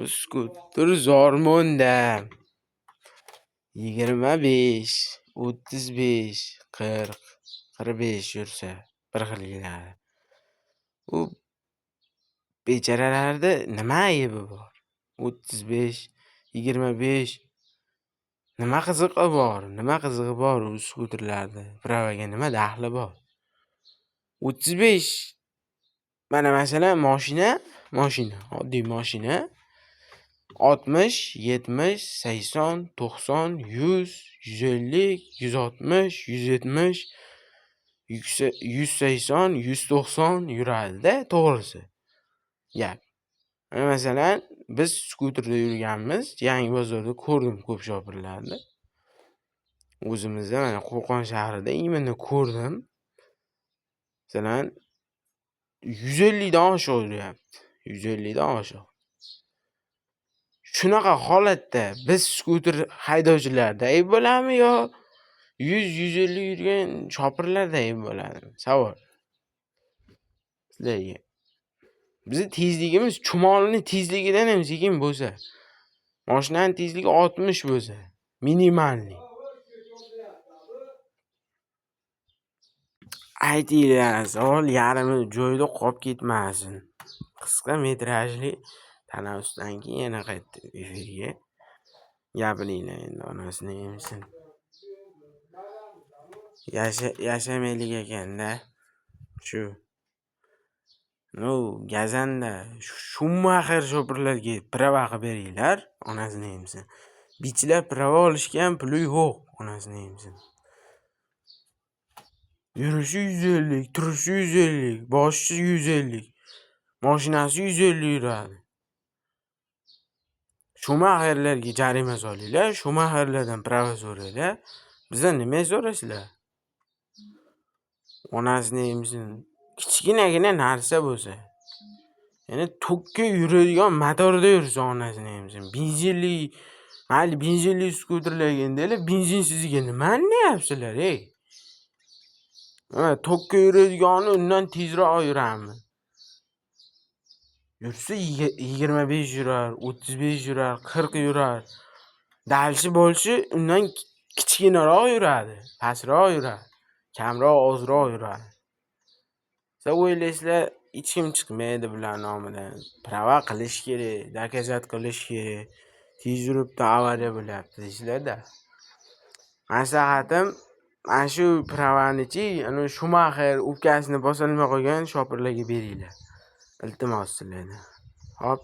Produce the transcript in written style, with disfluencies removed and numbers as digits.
Skuter zormonda. 25, 35, 40, 45 yursa bir xil keladi. U bechoralarda nima aybi bor? 35, 25 nima qizig'i bor? Nima qizig'i bor u skuterlarda? Pravaga nima daxli bor? 35, mana masalan mashina, oddiy mashina 60, 70, 80, 90, 100, 150, 160, 170, 180, 190 yuradi-da, to'g'risi. Gap. Mana masalan, biz skuterda yurganmiz, Yangi bozorda ko'rdim ko'p shopirlarni. O'zimizda mana Qo'qon shahrida именно ko'rdim. Masalan, 150 dan oshiq yuryapti. 150 dan oshiq. Shunaqa holatda biz skuter haydovchilarida ayb bo'ladimi yo 100, 150 yurgan shopirlarda ayb bo'ladimi? Savol. Sizlarga. Bizni tezligimiz chumolining tezligidan ham sekin bo'lsa, mashinani tezligi 60 bo'lsa, минимальный. Aytinglar, savol yarmi joyida qolib ketmasin. Qisqa metrajli tanaffusdan keyin yana qaytdim efirga. Gapiringlar endi, onasini emsin. Yashamaylik ekanda. Shu. Ну, gazanda Shumaxer shopirlarga prava qilib beringlar, onasini emsin. Bichilar prava olishga ham puli yo'q, onasini emsin. Yurishi 150, turishi 150, bosishi 150, mashinasi 150 yuradi. Shumaxerlarga jarima solinglar, Shumaxerlardan prava so'ranglar. Bizdan nima so'raysizlar? Onasini emsin. Kichkinagina narsa bo'lsa. Ya'ni tokka yuradigan motorda yursa, onasini emsin. Benzinli, mayli, benzinli skuterlarga deylik, benzinsiziga nimani deyapsizlar, ey? Mana tokka yuradigani undan tezroq yuramiz. Yursa 25 yurar, 35 yurar, 40 yurar. Дальше больше undan kichkinaroq yuradi, pastroq yuradi. Kamroq, ozroq yuradi. Sizlar o'ylaysizlar, hech kim chiqmaydi bular nomidan. Prava qilish kerak, доказать qilish kerak. Tez yuribdi, avariya bo'lyapti deysizlar-da. Maslahatim, mana shu pravanichi ana Shumaxer o'pkasini bosolmay qolgan shopirlarga beringlar. Iltimos sizlardan. Hop.